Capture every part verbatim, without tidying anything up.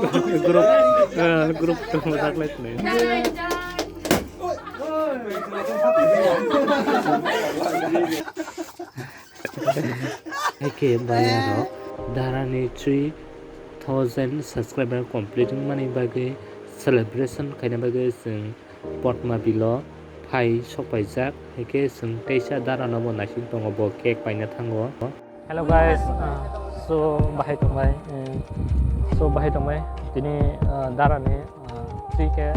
Group, eh, group to mojak lai tongwi. Haikhe bayarok Dara ni three thousand subscriber complete wngmani bagwi celebration khaina bagwi chwng Potma Bilo phai sokpaijak, haikhe chwng teisa Dara no bo naising tongo, bo cake paina thango. Hello guys, uh, so bahai tongbai, uh, so bahai tongbai, tini, uh, Dara ni, uh, three K,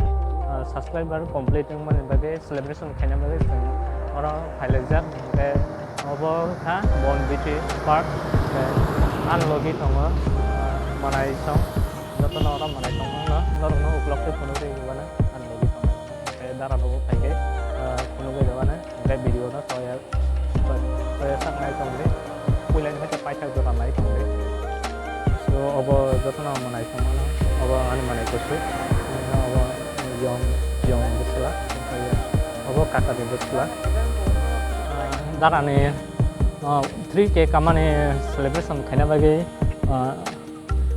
uh, subscriber complete wngmani bagwi celebration khaina bagwi chwng oro phailaijak, hwnkhe obo kha Bon Biti Park, hwnkhe ang logi tongo, uh, manai song, jotono oro manai tongmano, norokno uklok khe phunugwi rwmano ang logi tongo, hwnkhe Dara rogo phaikhe, uh, phunugwi rwmano, hwnkhe video no toya. Sak nai tong di. Puila ni hwnkhe paithak jora nai tong di. So obo jotono omo nai tong mano. Obo ani manai kusu. Obo yong, yong bwsla. Obo kaka ni bwsla. Ah, Dara ni, ah, three K kamani celebration khaina bagwi, ah,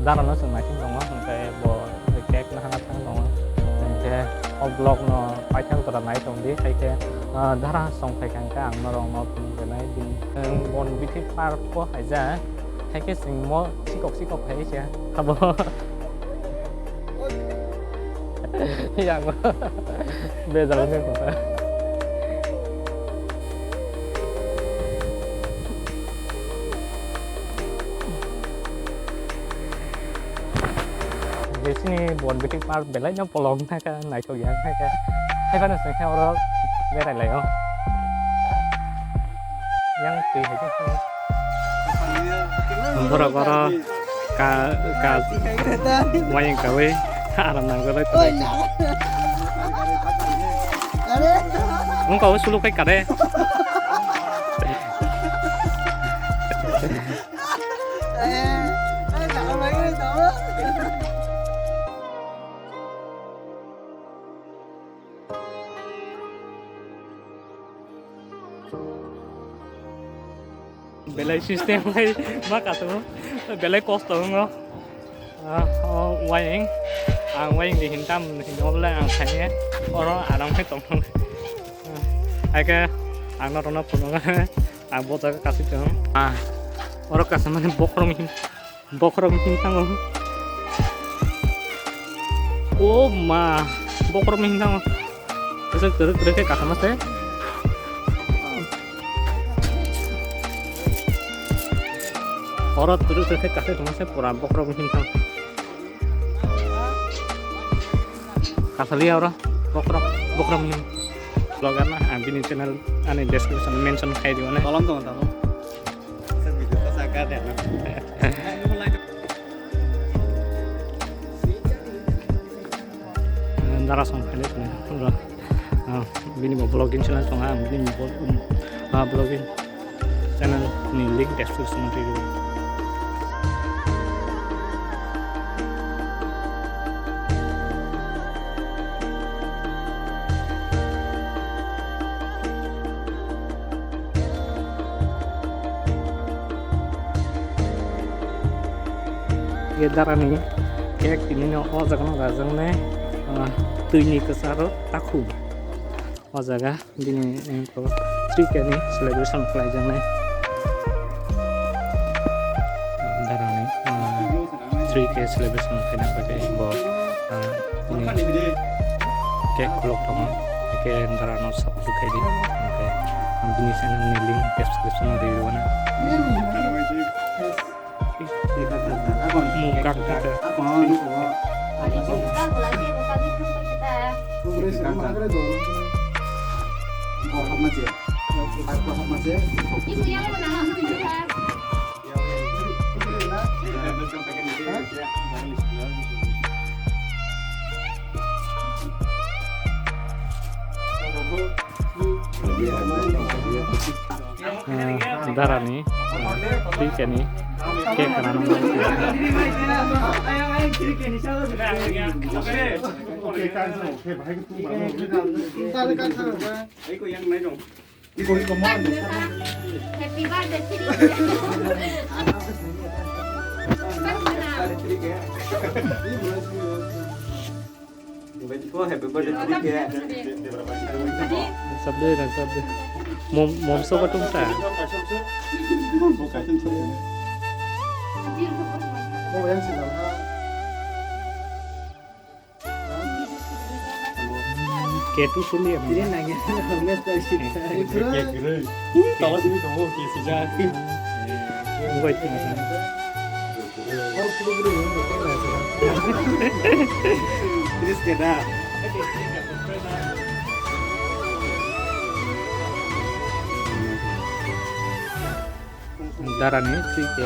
Dara no chwng naising tongo, hwnkhe bo cake no hana thang tongo, hwnkhe o vlog no paithak jora nai tong di, haikhe, ah, Dara song phai kha hwnkhe ang norok no phunuk nai di. Bon Biti Park o haija, haikhe chwng mo sikok sikok hai se abo. Yang bejal wngkha. Jesini Bon Biti Park belai no polong thangkha, naithok yang thangkha. Haiphano chwngkhe oro berai lai o. Yang twi hai khe. Borok oro ka, ka, wayang kawi aram nang bai. Wngkha o suluk kai kare. Belai system khai ma katongo, belai kosto wngo. Ah, o wayang, ang wayang di hintam hinwi obolai ang khainai oro aram khai tongthok. Haikhe ang norokno phunukha, ang bo jaga kasui tong. Ah, oro kasamani bokhorok hin, bokhorok hin thango. O ma, bokhorok hin thango. Kwchwk kwrwk kwrwk khe kasama se. Oro kwrwk kwrwk khe kasui tongma se pura bokhorok hin thang. Kasaliya oro bokhorok, bokhorok hin. Vlogger na, ang bini channel ani description mention khai di mane. Tolong tong tamo. Dara song khainai tongwi, ah, bini bo vlogging channel tongo, ang bini bo, um, ah, vlogging channel ni link description o twi rw. Ye darani cake tini no o jaga no rajaknai, ah, twini kwcharo takhuk o jaga. Bini, eh, three K ni celebration khlaijaknai. Darani, ah, three K celebration khaina bagwi bo, ah, bini cake khulok tongo. Hake darano support khai di. Hake bini channel ni link description o rwi rwna. Mung kak kata. Ah, darani, ah, twi kani cake rana. Happy birthday to you. Sabde na sabde. Mom, mom so batum ta. Ketu suli ya. Ini nanya, mes tau sih. Ketu. Tahu sih kamu ke sejak. Buat. Terus kena. Darani three K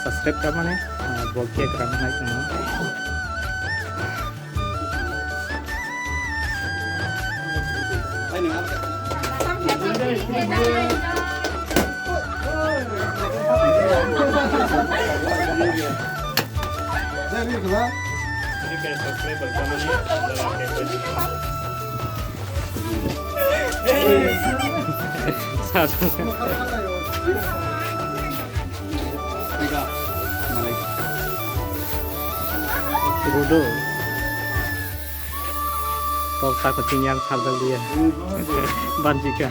subscribe kamani, ah, bo cake rang nai tongmo. Rudo. Tok ta kuching yang sardal dia. Banjika.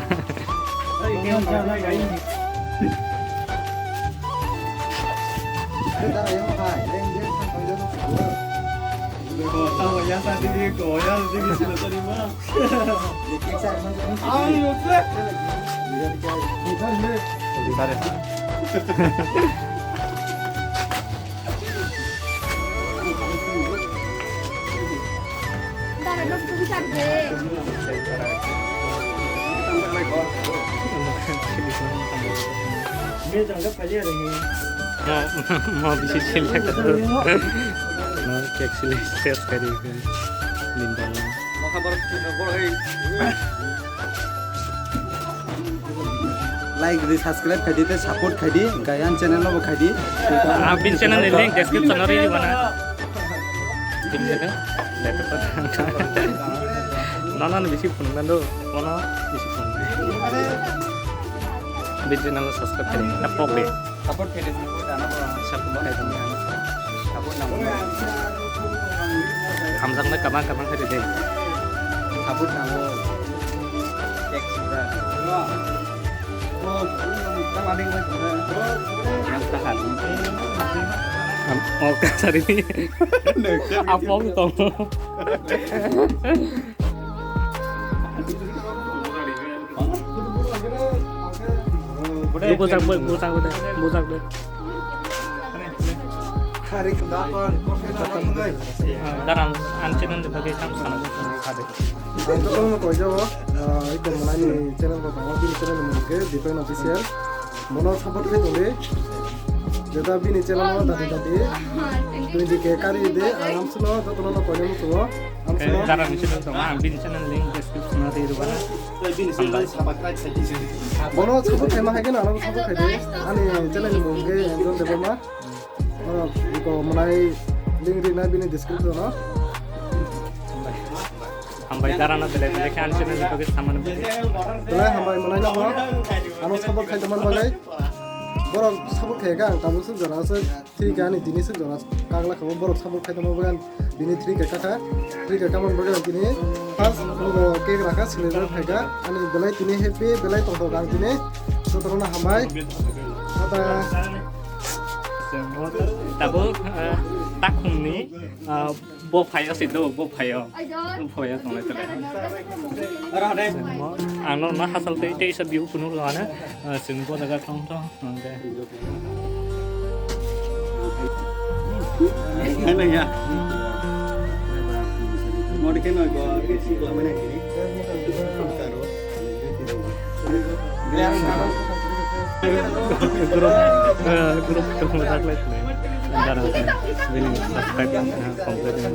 Mo, mo bisi chilya ka. No, cake sili stress kari. Lindang. Like di, subscribe khai di, tei support khai di, hingke yang channel no bo khai di. Ah, bin channel ni link description o rwi di bana. Nono ni bisi phunuk nando, nono bisi phunuk. Bin channel no subscribe khai di, na pok di. Support khai di, support ana bo. Support khai di. Support nango. Hamjaknai kabang kabang khai di de. Support nango. Cake sibra. Ang tahan. Am, oh, kasari ni. Apong tong. Bujak, bu-, bujak, bu-, bujak, bu-. Darang, ang channel ni bagwi sam sana. Ang jotono koijago, ah, iko mwnai ni channel bo tongo, bini channel ni mung khe Dipen Official. Bono support khe tongdi. Jeta bini channel o dati dati twenty K kari de, ang amsino jotono no koinai muchungo. Amsino. Darang ni channel tongo, ang bini channel link description o rwi rwgana. Bono support khaima hai khe no ano support khai di. Ani channel ni mung khe Anton Debbarma. Bono iko mwnai link rina bini description o. Hambai darano belai belai khe ani channel ni bagwi samani bagwi. Belai hambai mwnai no. Ano support khai tongmani bagwi. Borok support khai kha ang tabuk swk jora swk. Three K ani tini swk jora kagla khabo borok support khai tongma bagwi bini three K kaka. Three K kamani bagwi tini first nugo cake rakha celebrate khaika. Ani belai tini happy belai tongthok ang tini. Jotono hambai. Tata. Tabuk, ah, takhumni, ah, bo phaio se do, bo phaio. Bo phaio tonglai tole. Ang no hachal tei tei sa view phunuk rwna, ah, chwng bo jaga thong thong. Hwnde. Hai nang ya. Modi khe noi go, khe si kla mane kini. Karo. Group, eh, group tong mo tak lai tong. Dara bini subscribe, eh, complete.